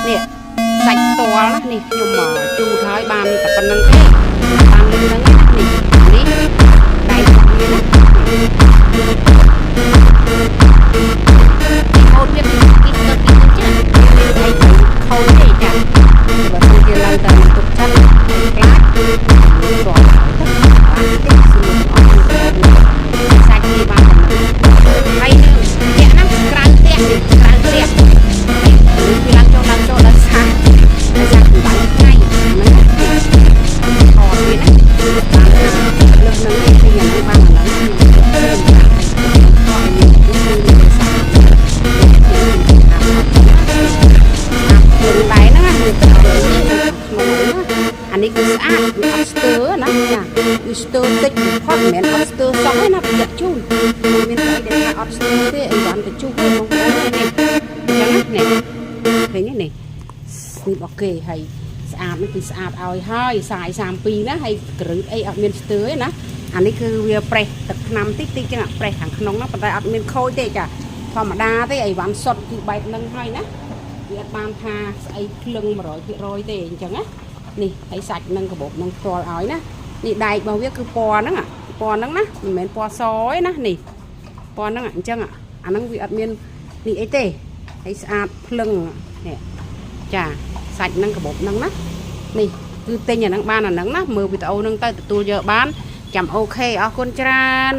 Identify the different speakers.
Speaker 1: នេះសាច់ផ្ទាល់ណានេះខ្ញុំជូតហើយបានតែប៉ុណ្្នឹងទេបានលឺហ្នឹងនេះនេះដៃរបស់វាណា ម៉ូតវាពីគិតទៅពីចាមានអីទៅខូចទេចាបើសិនជាឡើងតែទុកចិត្តខ្លាចស្គាល់ទៅបានទេសុំអរគុណសាច់នេះបានប៉ុណ្ណឹងហើយនឹងផ្ទះហ្នឹងក្រៅផ្ទះនេះក្រៅផ្ទះហើយវាឡើងចូលឡើងចូលដល់សាដោយសារកម្ដៅថ្ងៃហ្នឹងណាថតវាណាបានលើសនឹងនេះគឺយ៉ាងនេះបានអាហ្នឹងខ្ញុំប្រាប់ឲ្យមានគឺសា ខ្លួនដែរហ្នឹងណាវាទឹកក្នុងណាអានេះគឺស្អាតវាអត់ស្ទើរណាចាវាស្ទើរតិចបំផុតមិនមែនអត់ស្ទើរសោះទេណាប្រយ័ត្នជូនមិនមានស្អីដែលថាអត់ស្ទើរទេអីវ៉ាន់ទៅជុះទេបងប្អូននេះអញ្ចឹងណានេះឃើញទេនេះនេះរបស់គេហើយស្អាតនេះគឺស្អាតឲ្យហើយសាយ32ណាហើយក្រឹតអីអត់មានស្ទើរទេណាអានេះគឺវាប្រេះទឹកថ្នាំតិចតិចចឹងប្រេះខាងក្នុងហ្នឹងប៉ុន្តែអត់មានខូចទេចាធម្មតាទេអីវ៉ាន់សុតគឺបែបហ្នឹងហើយណា វាអត់បានថាស្អីភ្លឹង100%ទេអញ្ចឹងណានេះហើយសាច់នឹងកាបូបនឹងផ្ទាល់ឲ្យណានេះដែករបស់វាគឺពណ៌ហ្នឹងពណ៌ហ្នឹងណាមិនមែនពណ៌សទេណានេះពណ៌ហ្នឹងអញ្ចឹងអាហ្នឹងវាអត់មាននេះអីទេហើយស្អាតភ្លឹងនេះចាសាច់នឹងកាបូបហ្នឹងណានេះគឺទិញអាហ្នឹងបានអាហ្នឹងណាមើលវីដេអូហ្នឹងទៅទទួលយកបានចាំ OK អរគុណច្រើន។